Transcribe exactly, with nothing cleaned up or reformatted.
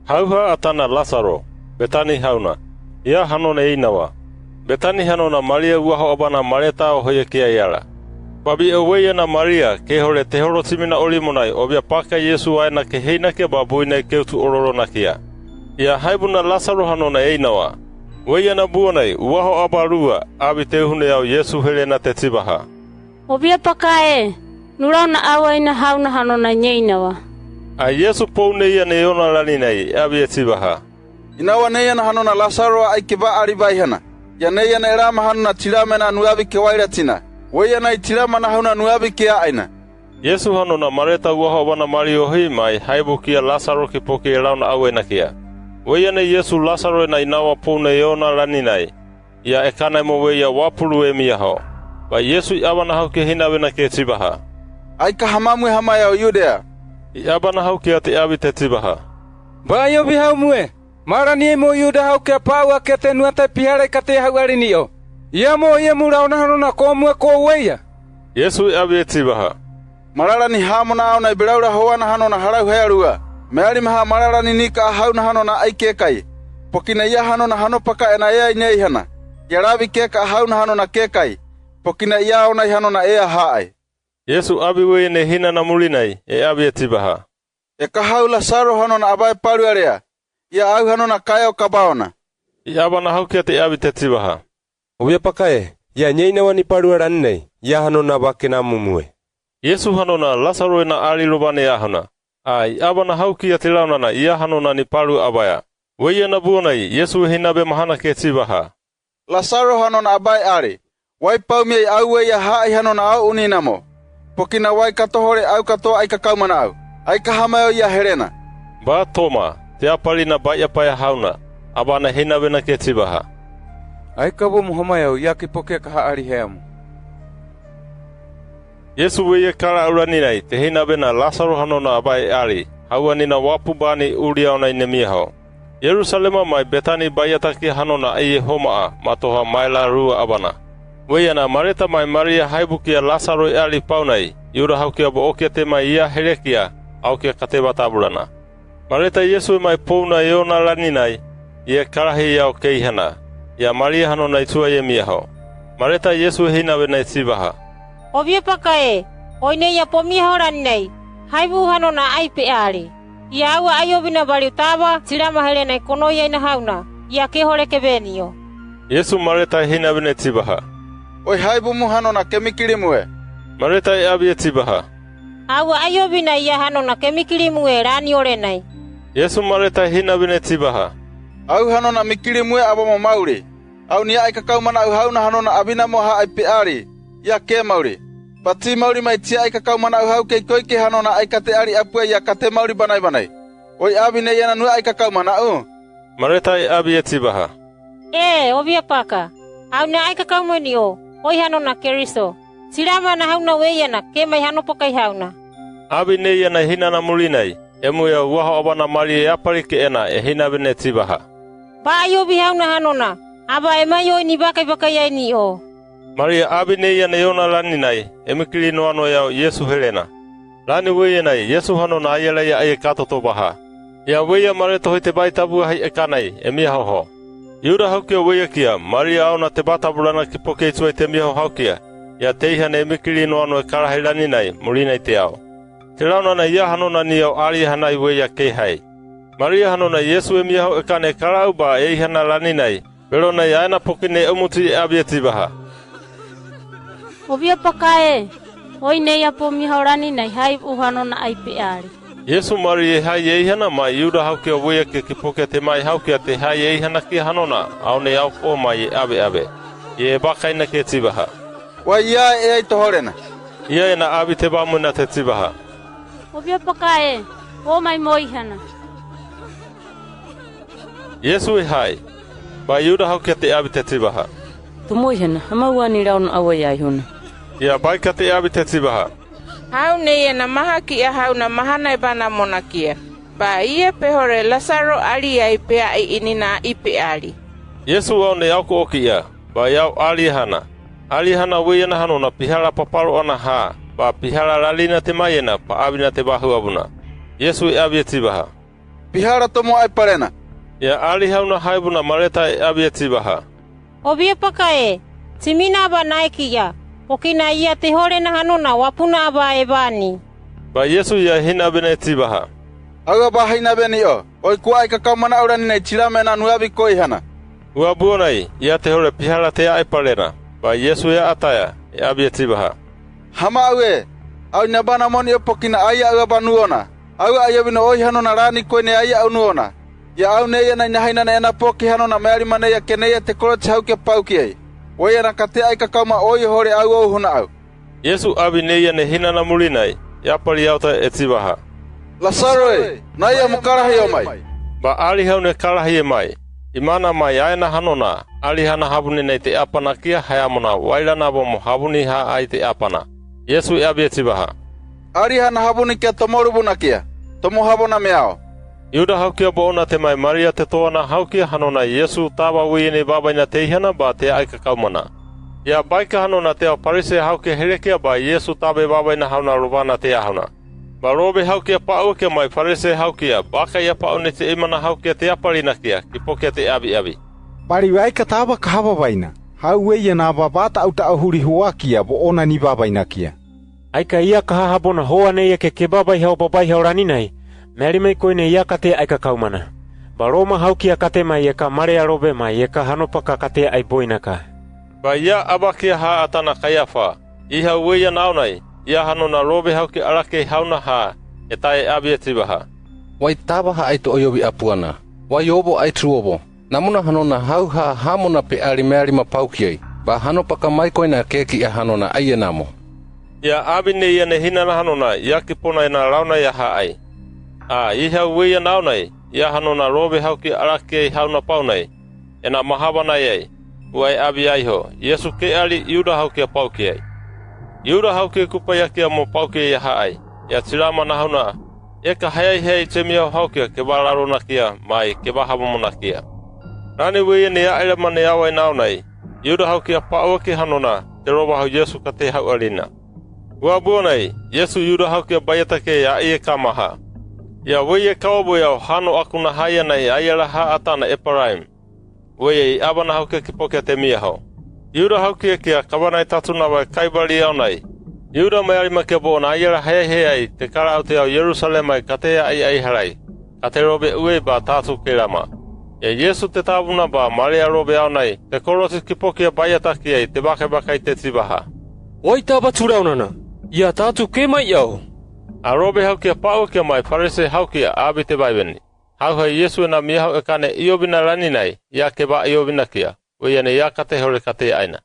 Hauha atana Lasaro, Betani hauna, ya hanona einawa. Betani hanona Maria uaho abana Mareta oheye kea yala. Babiha weyana Maria kehole tehorosimina olimonai obia paka Yesu aena ke heinakea ba buinai keutu ororonakia. Ya haibuna Lasaro hanona einawa. Weyana buonai uaho aba rua, abi teuhune au Yesu helena te tsibaha: Obia paka e, nurau na awaina hauna hanona ñeinawa. A Yesu pouneia ne yona laninai, abi e tsibaha: Inawa neiana hanona Lasaro aike ba ali baihana. Ya neiana erama hanona tsilamena nuabi ke wailatsina. Weyana i tsilamana hauna nuabi ke aina. Yesu hanona Mareta uaho abana Maria ohi mai haibukia Lasaro kipoki erau na awainakia. Weyana Yesu Lasaro ena inawa poune yona laninai. Ya ekana imo weya wapu lue miyaho. Ba Yesu i aba nahaukia hinabena ke tsibaha: Aika hamamue hamaia o Yudea. I aba nahaukia te abi te tsibaha: Ba ayobi haumue, marani imo Yuda haukia paua ke te nuatai pihala i katea hau ali niyo. Ia mo oiemu raona hanona komue ko weya. Yesu i abi e tsibaha: Malalani hamona auna i belaula hoana hanona halau hea lua. Mealimaha malalani nika hauna hanona aike kai. Pokina ya hanona hano paka ena ea i neihana. Ya labi keka hauna hanona ke kai. Pokina ya auna i hanona ea haai. Yesu abi weya ne hinana mulinai, e abi e tsibaha: Eka hau Lasaro hanona abae palua lea. Ya au hanona kayau kabaona. I aba nahaukia te abi te tsibaha: Obia paka e, ya ñeinawa ni palua laninai, ya hanona ba kena mumue. Yesu hanona Lasaro ena ali lobane ahona. A i aba nahaukia te launana ya hanona ni palua abaea. Weyana buonai Yesu e hinabe mahana ke tsibaha: Lasaro hanona abae ali. Wai paumia i au weya haai hanona au unina mo. Pokina wai katohole au katoa aika kaumanau. Aika hamayo ya helena. Ba Toma, te apalina baiapaya hauna, abana hinabena ke tsibaha: Aika bomu hamayo ya kipoki eka haali heamu. Yesu weya kalaau laninai te hinabena Lasaro hanona abae ali, haua nina wapu bani uli auna i nemiyaho. Yerusalema mai Betani baiatakia hanona aie homaa, matoha maila lua abana. Weyana Mareta mai Maria haibukia Lasaro i ali paunai, Yuda haukia bo okia te mai ya helekia, aukia ka te batabulana. Mareta Yesu e mai pouna yona laninai, i e kalahi yau keihana, ya Maria hanona i tsua i miyaho. Mareta Yesu e hinabena i tsibaha: Obia paka e, oineia pomiyaho laninai, haibu hanona aipe ali. Ya aua ayobina baliu taba tsilama helena i konoia ina hauna, ya kehole ke beniyo. Yesu Mareta e hinabena i tsibaha: Oi haibumu hanona kemikili mue. Mareta e abi e tsibaha: Aua ayobina ya hanona kemikili mue lani olenai. Yesu Mareta e hinabena i tsibaha: Au hanona mikili mue aba mo mauli. Au nia aika kaumanau hauna hanona abina mo ha aipe ali, ya ke mauli. Ba tsi mauli mai tsia aika kaumanau hauke i koike hanona aika te ali apue ya ka te mauli banaibanai. Oi abi neiana nua aika kaumanau? Mareta e abi e tsibaha: E, obia paka, au nia aika kaumani o, oi hanona Keriso. Tsilama na hauna weyana ke mai hano pakai hauna. Abi neiana hinana mulinai, emuia uaho abana Maria e apali ke ena e hinabena i tsibaha: Ba ayobi hauna hanona, aba e mai o i ni bakai bakai ai ni o. Maria abi neiana yona laninai, e mikili noano yau Yesu helena. Lani weyana i Yesu hanona ayala ya aie katoto baha. Ya weia Mareta hoi te bai tabua hai ekanai, e miyaho ho. Yuda haukia weia kia Maria auna te batabulana kipoki i tsua i te miyaho haukia, ya teihana e mikili noano e kalahi laninai mulinai te yau. Te launana ya hanona ni yau alihanai weia keihai. Maria hanona Yesu e miyaho ekane kalaau ba eihana laninai, belona i aena pokine omuti e abi e tsibaha: Obia paka e, oineia pomiyaho laninai haibu hanona aipe ali. Yesu Maria e hai eihana mai Yuda haukia weia kia kipoki te mai haukia te hai eihana kia hanona, aune yau ko mai e abeabe. E bakaina ke tsibaha: Wai ya e ai toholena? Ia ena abi te bamuna te tsibaha: Obia paka e, o mai mo ihana. Yesu e hai. Ba Yuda haukia te abi te tsibaha: Tu mo ihana, hama ua ni launa aua ya ihuna. Ia baika te abi te tsibaha: Hau neia na maha kia hauna mahana e bana mona kia. Ba ia pehore Lasaro ali ai pe ai i nina aipe ali. Yesu aune yau ko okia, ba yau alihana. Alihana weia na hanona pihala papalo ana ha, ba pihala lalina te mai ena pa abina te bahu abuna. Yesu e abi e tsibaha: Pihala tomo aipalena. Ia alihauna haibu na Mareta e avi e cibaha: Ovie paka e, cimina ba naiki ya, pokina ia te hore na hanona wapuna ba e bani. Ba Yesu ia hinabe na e cibaha: Aua ba hinabe ni o, oi kua aika kaumana au rani nai, chilama ena nu avi koihana. Ua buonai, ia te hore pihala te aipalena. Ba Yesu ia ataya, e avi e cibaha: Hama au e, au inabana moni o pokina aia aua ba nu ona. Aua aia vino oi hanona rani koine aia au nu ona. Ia au neia na inahaina na ena poki hanona meali maneia keneia te kolochi haukia paukiai. Weia na katea aika kauma oi hore au o hona au. Yesu avi neia ne hina na mulinai, ia pali auta e cibaha: Lasaro e, naia mo kalahi o mai. Ba alihauna e kalahi e mai. Imana mai aena hanona, aliha na havuni nai te apana kia hayamona waila na bo mo havuni ha ai te apana. Yesu e avi e cibaha: Aliha na havuni kia tomo rubu na kia, tomo havona meao. Iuda haukia bo ona te mai Maria te toana haukia hanona Yesu taba wei ni babaina teihana ba te aika kaumana. Ia baika hanona te au Parise haukia helekia ba Yesu taba e babaina hauna lovana te ahona. Ba robe haukia pauakia mai Parise haukia baka ia pau ni te imana haukia te apalina kia ki pokia te avi avi: Pali aika taba ka hababaina, hau weia na babata au ta ahuri huakia bo ona ni babaina kia. Aika ia ka hahabona hoa neia ke kebabaiha o babaiha o rani nai, meali mai koine ia katea aika kaumana. Ba Roma haukia kate mai e ka marea robe mai e ka hano paka katea ai boina ka. Ba ia abakia ha ata na Kaiafa, iha weia nau nai, ia hanona robe haukia alakei hauna ha, e ta e avi e cibaha: Wai taba ha ai to oiovi apuana, wai obo ai tru obo. Namuna hanona hau ha hamona pe ali meali ma paukiai, ba hano paka mai koina keki a hanona aia namo. Ia avi neia ne hina na hanona ia ki pona ena launa ia ha ai. A iha weia nau nai, ia hanona robe haukia alakei hauna pau nai, ena mahaba nai ai, ua e avi ai ho Yesu ke ali Iuda haukia paukiai. Iuda haukia kupaiakia mo paukiai ia ha ai, ia chilama na hauna, e ka hayai hayai chemiau haukia keva larona kia mai keva habamona kia. Rani weia ni ailama ni awai nau nai, Iuda haukia pauakia hanona te roba hau Yesu kate hau alina. Ua buonai, Yesu Iuda haukia baiatakia ia ai e kamaha. Ia weia e kaua buiau hano akuna haia nai aia la ha ata na Eparaim. Weia i abana haukia ki pokia te miaho. Iuda haukia kia kabanai tatu na wai kaibali au nai. Iuda mai alima kia bo ona aia la hayai hayai te kala au te au Yerusalema i katea ai ai halai, kate robe uei ba tatu kelama. Ia Yesu te tavuna ba marea robe au nai te kolochi ki pokia baiatakiai te bakabakai te cibaha: Wai taba churaunana, ia tatu ke mai au. A robe haukia pauakia mai Parise haukia avi te baibeni. Hauha Yesu ena miaho e kane iovina rani nai ia keva iovinakia, weia ni ia kate hore katea aina.